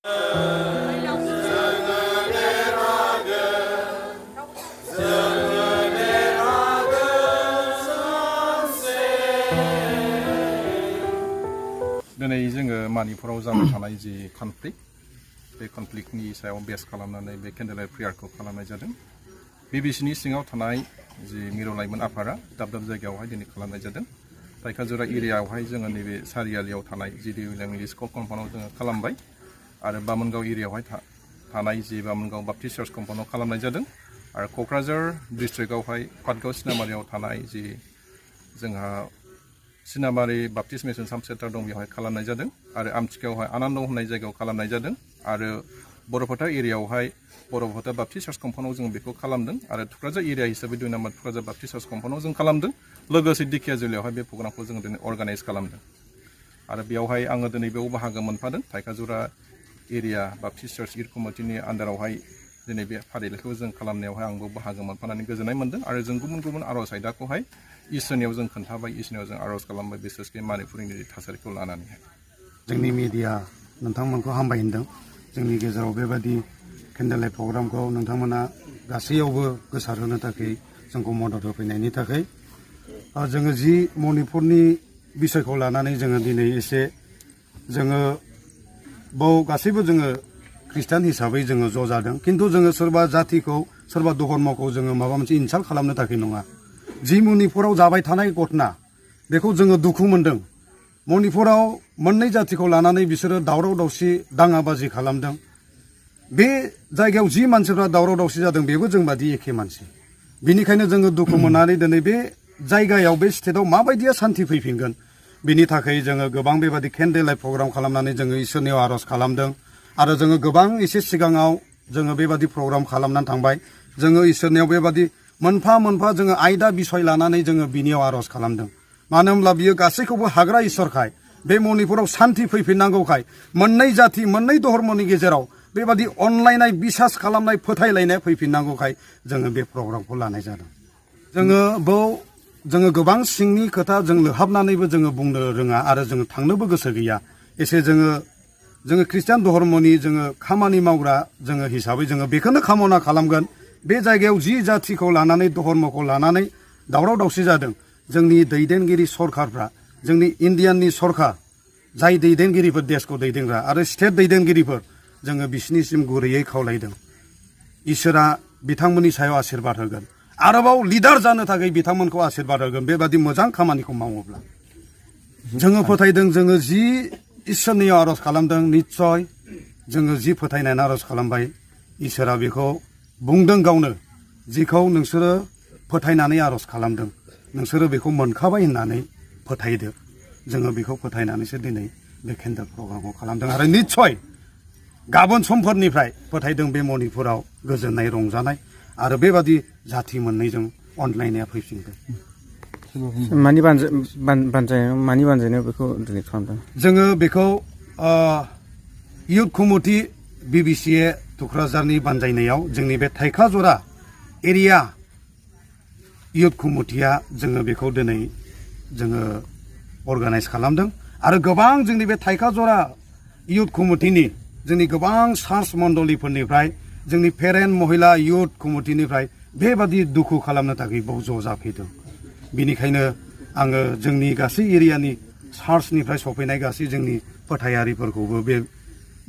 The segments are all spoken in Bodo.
दिनै जोङो मानिपुराव जाबाय थानाय जि कनफ्लिक्ट बे कनफ्लिक्टनि सायाव बेस खालामनानै बे केन्डेललाइट प्रेयारखौ खालामनाय जादों बिबिसिनि सिङाव थानाय जि मिरु लाइमोन आफादा दाब दाब जायगायावहाय दिनै खालामनाय जादों थाइखाजुरा एरियायावहाय जोङो नैबे सारियालियाव थानाय जि इंलिश स्कुल कम्पाउन्डआव जोङो खालामबाय आरो बामोनगाव एरियायावहाय थानाय जि बामोनगाव बाप्टिस्ट चार्च कम्पाउन्डआव खालामनाय जादों आरो क'क्राझार डिस्ट्रिक्टआवहाय पाटगाव सिनामारियाव थानाय जि जोंहा सिनामारि बाप्टिस्ट मिशन साब सेन्टार दं बेवहाय खालामनाय जादों आरो आमथिखायावहाय आनन्द होननाय जायगायाव खालामनाय जादों आरो बर'फोथा एरियायावहाय बर'फोथा बाप्टिस्ट चार्च कम्पाउन्डआव जों बेखौ खालामदों आरो थुक्राझार एरिया हिसाबै 2 नम्बर थुक्राझार बाप्टिस्ट चार्च कम्पाउन्डआव जों खालामदों लोगोसे दिखियाजुलियावहाय बे प्रग्रामखौ जों दिनै अर्गानाइज खालामदों आरो बेयावहाय आङो दिनै बेयाव बाहागो मोनफादों थाइखाजुरा एरिया बाप्टिस्ट चार्च इर कमिटिनि आन्दारावहाय दिनै बे फारिलाइखौ जों खालामनायावहाय आंबो बाहागो मोनफानानै गोजोननाय मोन्दों आरो जों गुबुन गुबुन आर'ज आयदाखौहाय इसोरनियाव जों खोन्थाबाय इसोरनियाव जों आर'ज खालामबाय बिसेसके मानिपुरनि थासारिखौ लानानैहाय जोंनि मिडिया नोंथांमोनखौ हामबाय होनदों जोंनि गेजेराव बेबायदि केन्डेललाइट प्रग्रामखौ नोंथांमोना गासैयावबो गोसारहोनो थाखाय जोंखौ मदद होफैनायनि थाखाय जोङो जि मणिपुरनि बिसयखौ लानानै जोङो दिनै एसे जोङो बाव गासैबो जोङो ख्रिस्टान हिसाबै जोङो ज' जादों खिन्थु जोङो सोरबा जातिखौ सोरबा धर्मखौ जोङो माबा मोनसे इनसाल्ट खालामनो थाखाय नङा जि मणिपुराव जाबाय थानाय घटना बेखौ जोङो दुखु मोनदों मणिपुराव मोननै जातिखौ लानानै बिसोरो दावराव दावसि दाङाबाजि खालामदों बे जायगायाव जि मानसिफ्रा दावराव दावसि जादों बेबो जोंबादि एखे मानसि बिनिखायनो जोङो दुखु मोननानै दिनै बे जायगायाव बे स्टेटआव माबायदिया सान्थि फैफिनगोन बिनि थाखाय जोङो गोबां बेबादि केन्डेललाइट प्रग्राम खालामनानै जोङो इसोरनियाव आर'ज खालामदों आरो जोङो गोबां एसे सिगाङाव जोङो बेबादि प्रग्राम खालामनानै थांबाय जोङो इसोरनियाव बेबादि मोनफा मोनफा जोङो आयदा बिसय लानानै जोङो बिनियाव आर'ज खालामदों मानो होनब्ला बियो गासैखौबो हाग्रा इसोरखाय बे मणिपुराव सान्थि फैफिननांगौखाय मोननै जाति मोननै धर्मनि गेजेराव बेबादि अनलायनाय बिसास खालामनाय फोथायलायनाय फैफिननांगौखाय जोङो बे प्रग्रामखौ लानाय जादों जोङो बाव जोङो गोबां सिंनि खोथा जों लोहाबनानैबो जोङो बुंनो रोङा आरो जोङो थांनोबो गोसो गैया एसे जोङो ख्रिस्टान धर्मनि जोङो खामानि मावग्रा जोङो हिसाबै जोङो बेखौनो कामना खालामगोन बे जायगायाव जि जातिखौ लानानै धर्मखौ लानानै दावराव दावसि जादों जोंनि दैदेनगिरि सरकारफ्रा जोंनि इण्डियाननि सरकार जाय दैदेनगिरिफोर देशखौ दैदेनग्रा आरो स्टेट दैदेनगिरिफोर जोङो बिसिनिसिम गुरैयै खावलायदों इसोरा बिथांमोननि सायाव आशीर्बाद होगोन आरोबाव लिडार जानो थाखाय बिथांमोनखौ आशीर्बाद होगोन बेबादि मोजां खामानिखौ मावोब्ला जोङो फोथायदों जोङो जि इसोरनियाव आर'ज खालामदों निस्सय जोङो जि फोथायनानै आर'ज खालामबाय इसोरा बेखौ बुंदों गावनो जिखौ नोंसोरो फोथायनानै आर'ज खालामदों नोंसोरो बेखौ मोनखाबाय होननानै फोथायदो जोङो बेखौ फोथायनानैसो दिनै बे केन्डेल प्रग्रामखौ खालामदों आरो निस्सय गाबोन समफोरनिफ्राय फोथायदों बे मणिपुराव गोजोननाय रंजानाय आरो बेबादि जाति मोननैजों अनलायनाया फैफिनगोन मानि बानजायनायाव बेखौ दिनै खालामदों जोङो बेखौ इयुथ कमिटि BBCA थुक्राझारनि बानजायनायाव जोंनि बे थाइखाजुरा एरिया इयुथ कमिटिया जोङो बेखौ दिनै जोङो अर्गानाइज खालामदों आरो गोबां जोंनि बे थाइखाजुरा इयुथ कमिटिनि जोंनि गोबां चार्च मण्डलिफोरनिफ्राय जोंनि पेरेन्ट महिला इयुथ कमिटिनिफ्राय बेबादि दुखु खालामनो थाखाय बाव ज' जाफैदों बिनिखायनो आङो जोंनि गासै एरियानि चार्चनिफ्राय सफैनाय गासै जोंनि फोथायारिफोरखौबो बे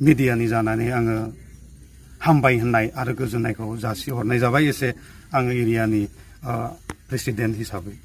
मिडियानि जानानै आङो हामबाय होननाय आरो गोजोननायखौ जासिहरनाय जाबाय एसे आङो एरियानि प्रेसिडेन्ट हिसाबै